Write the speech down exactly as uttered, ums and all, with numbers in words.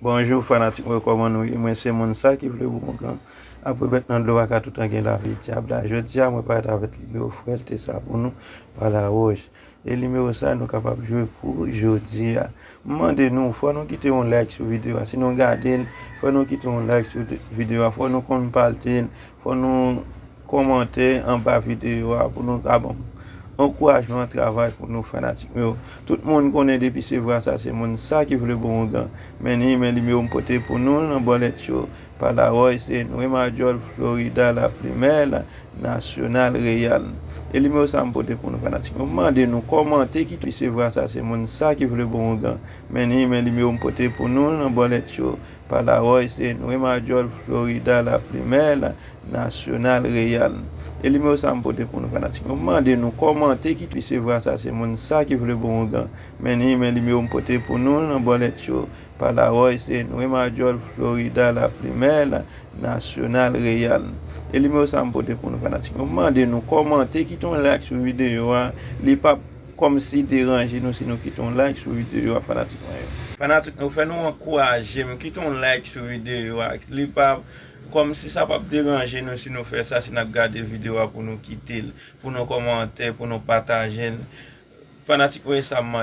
Bonjou fanatik mwen, kòman nou ye? Mwen se moun sa ki vle bon ougan. Apre bèt nan dlo pa ka toutan gen lavi dyab la. Jodi a mwen parèt avèk nimewo frèlte sa pou nou, Palawòj. E nimewo sa nou kapab jwe pou jodi a. M mande nou, fò nou kite yon like sou videyo a. Si nou gade l, fò nou kite yon like sou de- videyo a. Fò nou konn pataje l. Fò nou kòmante anba videyo a pou nou ka ban m ankourajman travay pou nou fanatik mwen yo. Tout moun konnen depi se vre sa se moun sa ki vle bon ougan. Men ni men nimewo m pote pou nou nan bòlèt yo. Palawòj se Nwe Madjòl, Florida, La Primè, Nasyonal, Reyal. E nimewo sa m pote pou nou fanatik mwen. M mande nou kòmante ki se vre sa se moun sa ki vle bon ougan. Men ni men nimewo m pote pou nou nan bòlèt yo. Palawòj se Nwe Madjòl, Florida, La Primè, Nasyonal, Reyal. E nimewo sa m pote pou nou fanatik mwen. M mande nou kòmante ki se vre sa se moun sa ki vle bon ougan. Men ni men nimewo m pote pou nou nan bòlèt yo. Palawòj se Nwe Madjòl, Florida, La Primè, Nasyonal, Reyal. E nimewo sa m pote pou nou fanatik mwen. M mande nou kòmante, kite yon like sou videyo a. Li p ap kòmsi deranje nou si nou kite yon like sou videyo a fanatik mwen yo. Fanatik nou, fè nou ankouraje m, kite yon like sou videyo a. Li pa kòmsi sa p ap deranje nou si nou fè sa, si n ap gade videyo a pou nou kite l, pou nou kòmante, pou nou pataje l. Fanatik mwen, sa m mande.